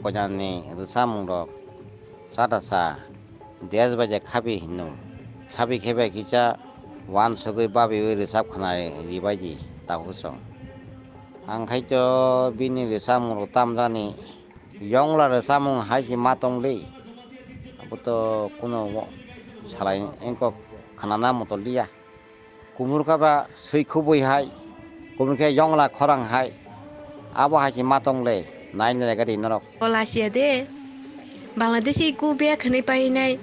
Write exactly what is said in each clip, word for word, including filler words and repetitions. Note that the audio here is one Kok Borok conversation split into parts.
Koinani rwchapmungrok chata cha, desh bai je khabi hino. Khabi khe bai kisa uansugwi babiwi rwchap khna ribaidi tabuk chwng. Ang khai to bini rwchapmungrok tamjani yongla rwchapmung hai se ma tong le. Abo to kuno salai engkok khnana moto liya. Kumur khe ba swi khubui hai, kumur khe yongla khorang hai. Abo hai se ma tong le, nai nai gari norok. O lasiya de, Bangladeshi ku bia khwnwi painai.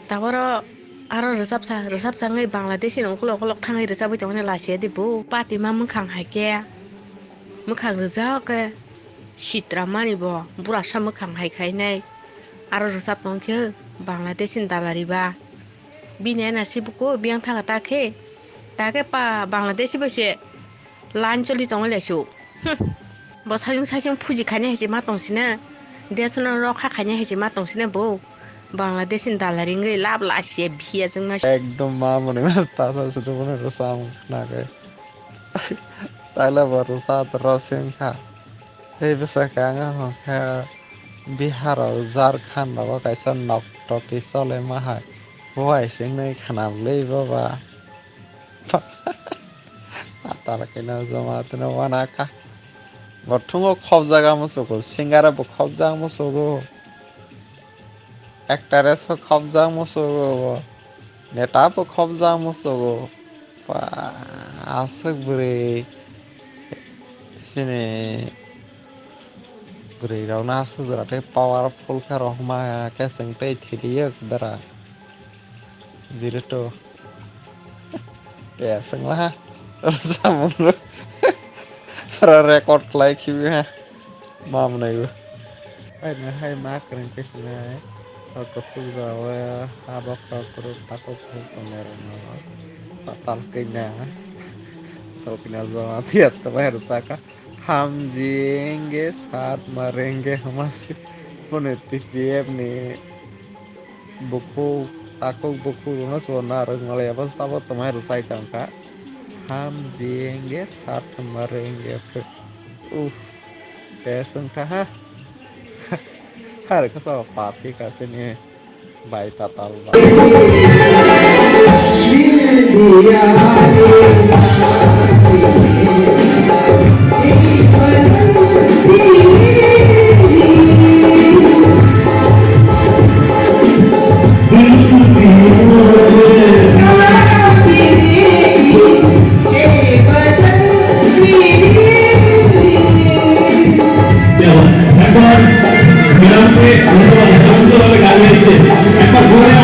Taboro aro rwchapsa, rwchapsa wngwi Bangladeshi ni ukolok ukolok thangwi rwchapwi tongmani lasiya de bo. Patima mwkhang hai khe, mwkhang rwjak khe sitra mani bo, burasa mwkhang hai khainai. Aro rwchap tong khe Bangladeshi ni dalari ba. Bini N R C buku biyang thanga ta khe, ta khe pa Bangladeshi bai se line choli tongo le su. Hmm. Bo sajung sajung phuji khani hai se ma tong sina. Desh no rokha khani hai se ma tong sina bo. Bangladeshi ni dalari wngwi lab lasiya biya jwng ma. Ekdom ma mwnwi ma ta sa su tu mwnwi rwchapmung khna khe. Taila bo rwchap rw sing kha. Tei bwsakhe ang hwn khe Bihar o Jharkhand rogo kaisa noktoki chole ma hai. Bo hai se wngwi khna bwlwi bo ba. Atal khe no joma tino wana kha. Bo thungo khopjak amo sugo, singer bo khopjak amo sugo. Actress bo khopjak musugo, neta bo khopjak musugo. Pa, aswk bwrwi chini bwrwi rokno aswk jora tei powerful khe rohorma khe chwng tei thiliyo bera. Jiruto. Ya, swngla ha. Samung ro. Ro record khlai khibi ha. Mam nai bo. Hai na hai ma kwrwng khe sinai. Ro kuthuk jawa ha boksa kwrwng takhuk thung tongmero no. Patal kina. Tokna joma phiya to bahar saka. Hamjenge sat marenge hamasi. Pune T P F ni bukhuk, takhuk bukhuk rwna chuba narwk malai abo sabo twmai rwchai tongkha. Hamjenge sat marenge. Uff. Bes wngkha ha. Har khe sabo papi kasini. Bai tatal ba. একবার ম্যাডামকে ধন্যবাদ, দারুণভাবে গান গেয়েছে। একবার জোরে